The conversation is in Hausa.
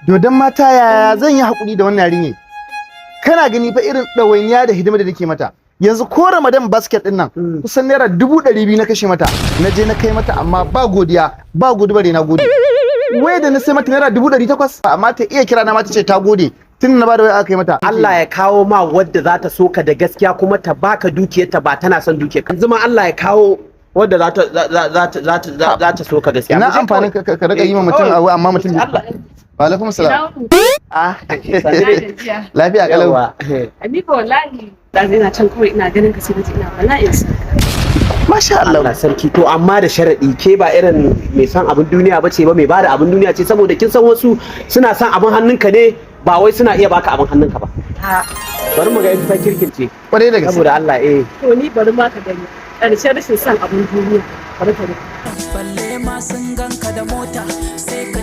Dodon mata, yaya zan yi haƙuri da wannan yarinya? Kana gani fa irin ɗawainiya da hidima da nake mata. Yanzu ko Ramadan basket din nan, kusan ₦200,000 na kashe mata. Na je na kai mata, amma ba godiya, ba gode bare na gode. Wai da na sai mata ₦800,000, amma ta iya kira na mata ce ta gode tun na bada wai aka kai mata. Allah ya kawo ma wadda za ta so ka da gaskiya kuma ta baka dukiyarta, ba tana son dukiyar. Yanzu ma Allah ya kawo wadda za ta so ka gaskiya. Ina Mu je amfanin kawai. ka rika yi ma mutum abu amma mutum Allah. Wa alaikum salam. Ah, Gajiya. lafiya kalau. Yawa. Ni fa wallahi da ina can kawai ina ganin ka, sai naji ina bala'in son ka. Masha Allah. Allah sarki! To amma da sharadi, ke ba irin mai son abin duniya ba ce ba, mai bada abin duniya ce, saboda kin san wasu suna son abin hannunka ne, ba wai suna iya baka abin hannunka ba. Bari mu ga ita ta kirkin ce. Kwarai da gaske. Saboda Allah, eh. To ni bari ma ka gani. Ƙarshen rashin son abin duniya. Bari ka gani. Balle ma sun ganka da mota sai ka ji.